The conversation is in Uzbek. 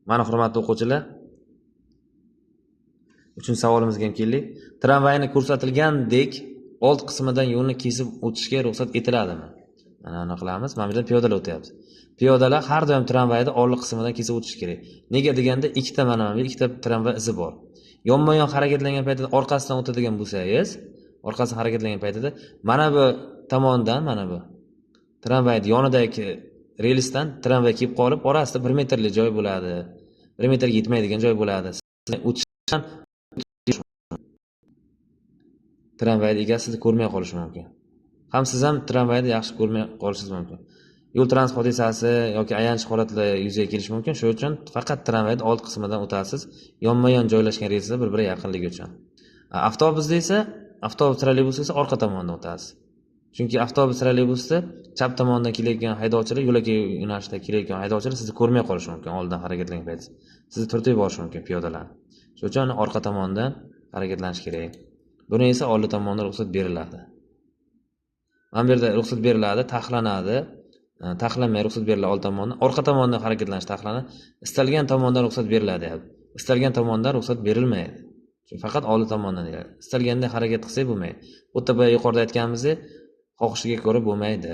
Mana, hurmatli o'quvchilar, uchinchi savolimizga ham keldik. Tramvayni ko'rsatilgandek old qismidan yo'lni kesib o'tishga ruxsat etiladimi? Mana uni qilamiz. Mana bu yerdan piyodalar o'tyapti. Piyodalar har doim tramvayni old qismidan kesib o'tishi kerak. Nega deganda ikkita, mana bu ikkita tramvay izi bor. Yonma-yon harakatlangan paytida orqasidan o'tadigan bo'lsangiz, orqasidan harakatlangan paytida mana bu tomondan, mana bu tramvayni yonidagi relsdan tramvay kelib qolib, orasida 1 metrlik joy bo'ladi. 1 metrga yetmaydigan joy bo'ladi. O'tishdan tramvayni egasi sizni ko'rmay qolishi mumkin. Ham siz ham tramvayni yaxshi ko'rmay qolishingiz mumkin. Yo'l transport hodisasi yoki ayanchli holatlar yuzaga kelishi mumkin. Shuning uchun faqat tramvayni old qismidan o'tasiz, yonma-yon joylashgan relslar bir-biriga yaqinligi uchun. Avtobusda esa, avtobus, trolleybus esa orqa tomondan o'tasiz. Chunki avtobus, trolleybusda chap tomondan kelayotgan haydovchilar, yo'lakay yo'nalishda kelayotgan haydovchilar sizni ko'rmay qolishi mumkin oldindan harakatlangan paytingiz. Sizni turtib yuborishi mumkin piyodalarni. Shuning uchun orqa tomondan harakatlanish kerak. Buni esa oldi tomondan ruxsat beriladi. Mana bu yerda ruxsat beriladi, taxlanadi. Taxlanmay ruxsat beriladi old tomondan. Orqa tomondan harakatlanish taxlanadi. Istalgan tomondan ruxsat beriladi deyapti. Istalgan tomondan ruxsat berilmaydi. Chunki faqat oldi tomondan deyiladi. Istalganda harakat qilsak bo'lmaydi. Bu yerda boya yuqorida aytganimizdek, xohishiga ko'ra bo'lmaydi.